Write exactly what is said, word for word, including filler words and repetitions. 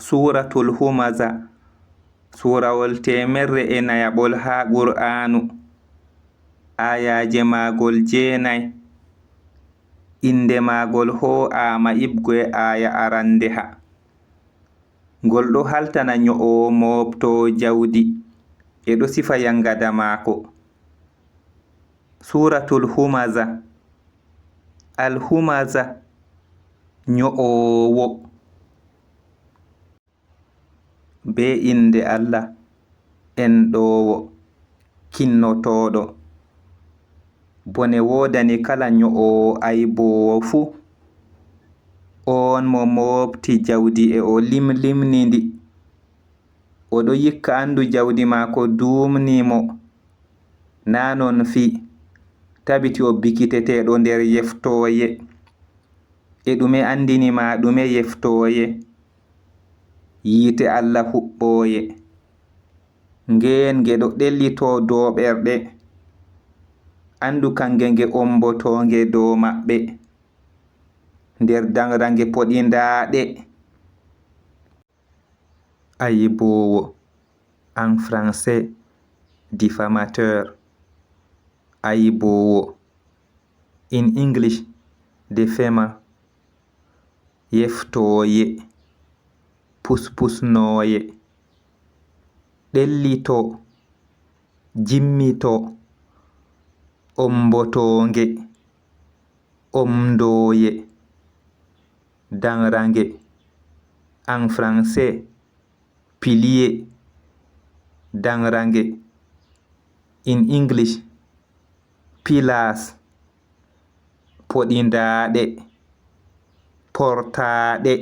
Suuratul Humaza, suurawol teemerre e nayaɓol haa Qur'aanu, aayaaje maagol jeenay, innde maagol hoo'aama iɓgo e aaya arandeha. Ngol ɗo haltana nyo'oowo mooɓtoowo jawdi, e ɗo sifa yangada maako. Suuratul Humaza, Al Humaza, nyo'oowo. Bee innde Allah, enɗoowo, kinnotooɗo. Bone woodani kala nyo'oowo ayboowo fuu. Oon mo mooɓti jawdi e o limlimni ndi. O ɗo yikka anndu jawdi maako duumnii mo. Naa non fii, tabiti o bikiteteeɗo nder yeftooye. E ɗume anndini ma ɗume yeftooye? Yiite Allah huɓɓooye. Ngeen nge ɗo ɗellitoo dooɓerɗe. Anndu kannge nge ommbotoo nge dow maɓɓe. Nder daŋra nge poɗindaaɗe. Ayiboowo, en français, diffamateur. Ayiboowo, in English, defamer. Yeftooye, puspusnooye. Ɗellitoo, jimmitoo, ommbotoonge, omndooye. Daŋra nge, en français, pilier. Daŋra nge, in English, pillars. Poɗindaaɗe, portaaɗe.